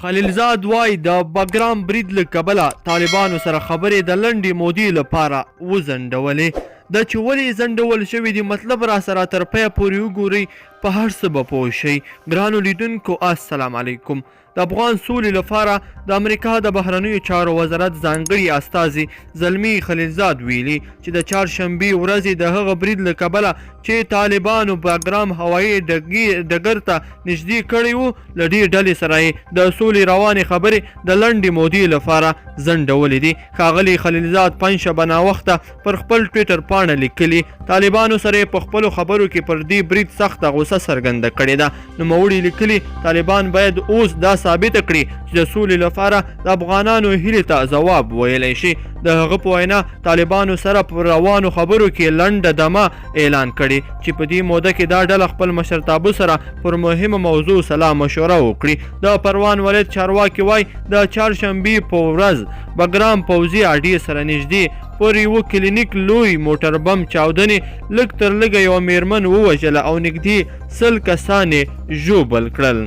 خلیلزاد وايي، د بګرام برید له کبله طالبانو سره خبرې د لنډې مودې لپاره وځنډولې. دا چې ولې ځنډول شوې دي، مطلب راسره تر پایه پورې وګورئ، په هر څه به پوه شئ. ګرانو لیدونکو السلام علیکم. د افغان سولې لپاره د امریکا د بهرنیو چارو وزارت ځانګړي استازي زلمي خلیلزاد ویلي چې د چهارشنبې ورځې د هغه برید له کبله چې طالبانو بګرام هوایي ډګر ته نږدې کړی و، له دې ډلې سره یې د سولې روانې خبرې د لنډې مودې لپاره ځنډولې دي. ښاغلي خلیلزاد پنجشنبه ناوخته پر خپل ټویټر پاڼه لیکلي، طالبانو سره یې په خپلو خبرو کې پر دې برید سخته غوسه څرګنده کړې ده. نوموړي لیکلي، طالبان باید اوس دا ثابته کړي چې د سولې لپاره د افغانانو هیلې ته ځواب ویلی شي. د هغه په وینا، طالبانو سره په روانو خبرو کې لنډه دمه اعلان کړې چې په دې موده کې دا ډله خپل مشرتابه سره پر مهمه موضوع سلا مشوره وکړي. د پروان ولایت چارواکي وايي، د چهارشنبې په ورځ بګرام پوځي اډې سره نږدې پر یوه کلینیک لوی موټر بم چاودنې لږ تر لږه یوه میرمن ووژله او نږدې 100 کسان یې ژوبل کړل.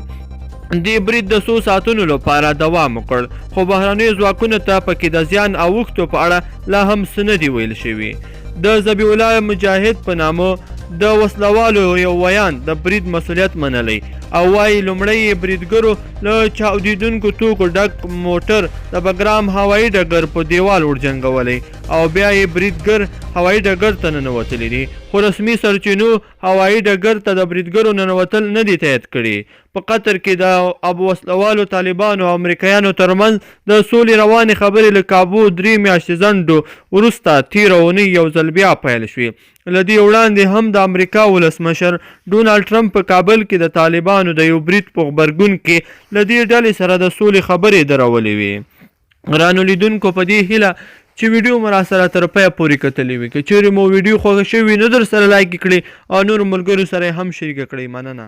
دې برید د څو ساعتونو لپاره دوام وکړ، خو بهرنیو ځواکونو ته پکې د زیان اوښتو په اړه لا هم څه نه دي ویل شوي. د ذبیح الله مجاهد په نامه د وسلوالو یو ویاند د برید مسولیت منلی او وایي، لومړی یې بریدګرو له چاودیدونکو توکو ډک موټر د بګرام هوایي ډګر په دیوال ورجنګولی او بیا یې بریدګر هوایي ډګر ته ننوتلي دي، خو رسمي سرچینو هوایي ډګر ته د بریدګرو ننوتل نه دي تایید کړي. په قطر کې د وسلهوالو طالبانو او امریکایانو ترمنځ د سولې روانې خبرې له کابو 3 میاشتې ځنډ وروسته تېره اونۍ یو ځل بیا پیل شوې. له دې وړاندې هم د امریکا ولسمشر ډونالډ ټرمپ په کابل کې د طالبانو د یو برید په غبرګون کې له دې ډلې سره د سولې خبرې درولې وې. ګرانو لیدونکو، په دې هیله چې ویډیو مو راسره تر پایه پورې کتلې وي. که چیرې مو ویډیو خوښه شوې وي نو درسره لایک کړئ او نورو ملګرو سره یې هم شریکه کړئ. مننه.